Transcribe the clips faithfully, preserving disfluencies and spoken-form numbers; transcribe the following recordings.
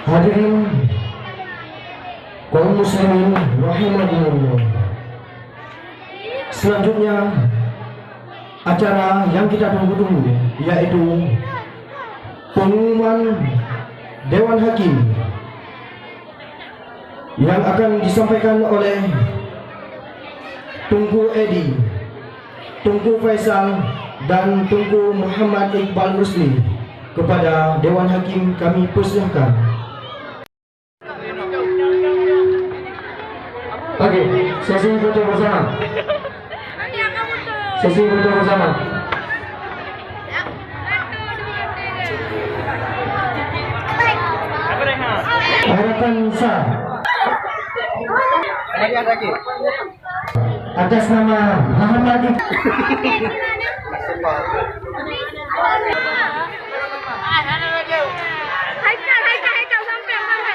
Hadirin kaum muslimin rahimakumullah. Selanjutnya, acara yang kita tunggu-tunggu, yaitu pengumuman Dewan Hakim yang akan disampaikan oleh Teungku Edi, Teungku Faisal, dan Teungku Muhammad Iqbal Rusli. Kepada Dewan Hakim kami persilahkan. Oke, sesi foto bersama. Sesi foto bersama. Harapan sah. Atas nama Muhammad Iqbal. Haikal, Haikal, Haikal, sampai, sampai.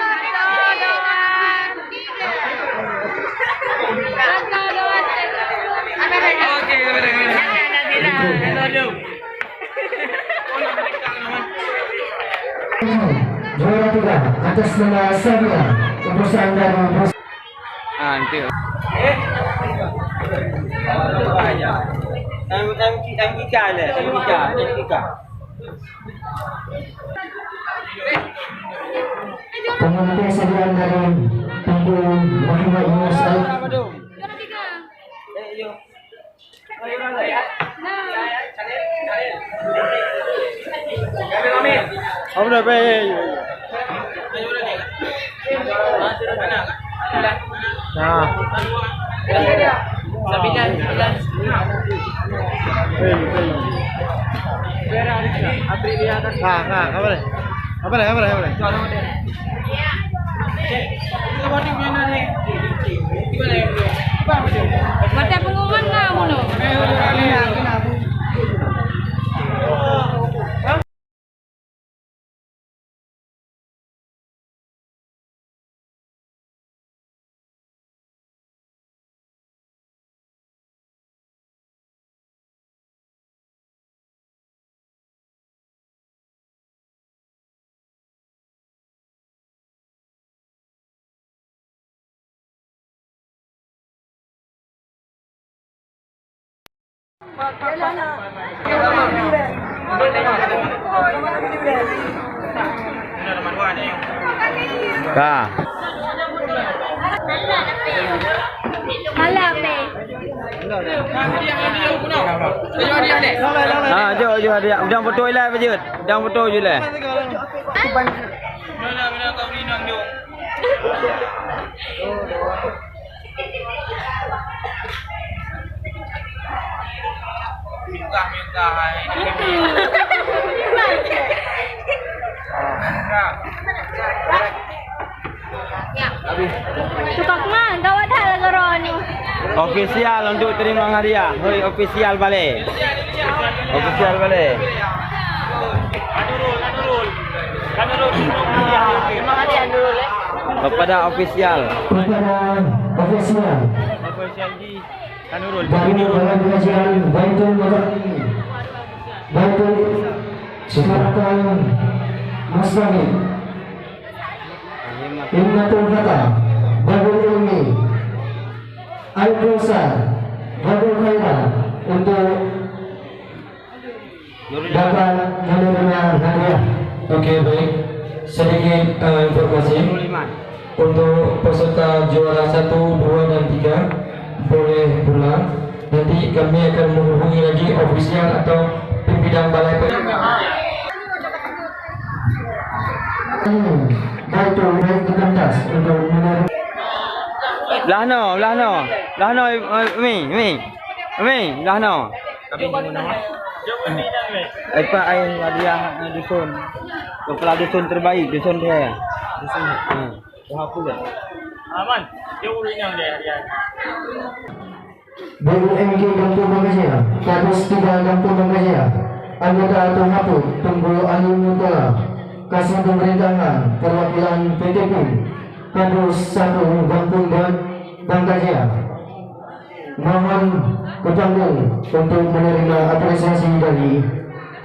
Juara tiga atas nama Sabila, utusan dari Bos. Ah, nanti. M, M, M K ni, M K, M K. Pengantin sediaan dari Teungku Muhammad Yunus Al- Apa dah, Bang? Nah. Nah, nah, apa dah? Apa dah? Apa dah? Apa dah? Mata pengumuman lah, Mono. Ka. Malam ni. Ha, jom, jom, dia. Udang beutôi lah, Bajut. Udang beutôi je lah. Tukang mah, gawat that lagu roh ni. Ofisial untuk terima hadiah. Hoi, ofisial balai. Ofisial balai. Kepada ofisial. Kepada ofisial. Dari Balai Pengajian Baitul Maqdis. Baitul Sifatan Mustaqim. Imnatul Fata, Babul Ilmi, Al-Kautsar, Babul Khairat untuk dapat menerima hadiah. Oke, baik. Sedikit, eh, informasi. Untuk peserta juara satu, dua, dan tiga boleh pulang. Nanti kami akan menghubungi lagi ofisial atau pimpinan balai pe- Baik, baik, di pentas untuk menerima. Belah no, belah no. Belah no, eh, Mi, Mi. Mi, belah no. Ai pak ai hadiah dusun. Kepala dusun terbaik, dusun dia. Dusun. Ha. Wah, apa ya? Aman. Dia urus yang dia, dia. B U M G Gampông Bangkajaya, Kadus tiga Gampông Bangkajaya, anggota Tuha Put, Teungku Ali Murtala, Kasih Pemerintahan, Perwakilan P T P, Kadus satu Gampông Ba-, Bangkajaya. Mohon ke panggung untuk menerima apresiasi dari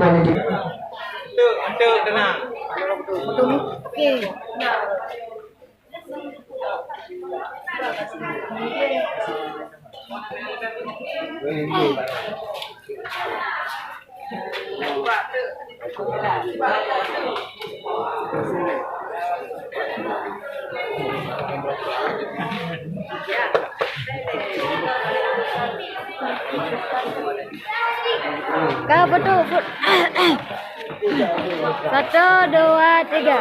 panitia. Untuk, untuk tenang. Okey. Ka, foto, foto. Satu, dua, tiga.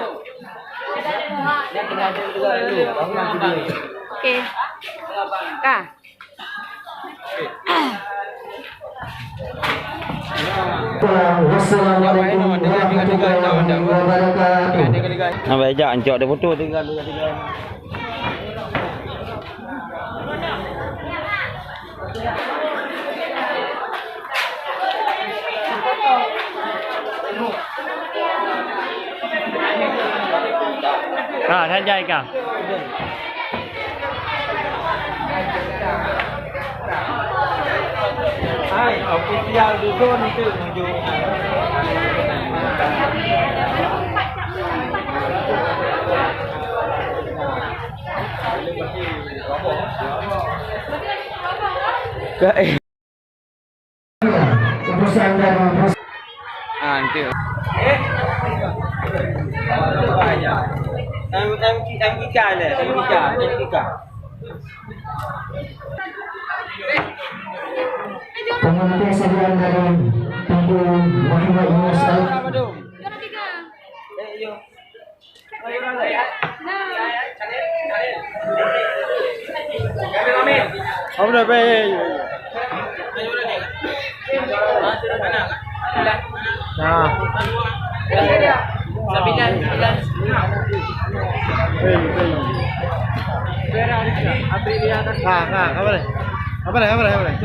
Okey. Ka. Wassalamualaikum warahmatullahi wabarakatuh. Nampak ejak, encok ada foto tinggal, tinggal, tinggal. Ha, saja ikam. Hai, ofisial dusun tu nunjuk. Ka, eh. Ah, nanti. M, M, M K ni, M K, M K. Pengantin sediaan dari Tengku Muhammad Yunus Al- Apa dah, Bang? Nah. Ha, ha, apa dah? Apa dah, apa dah, apa dah?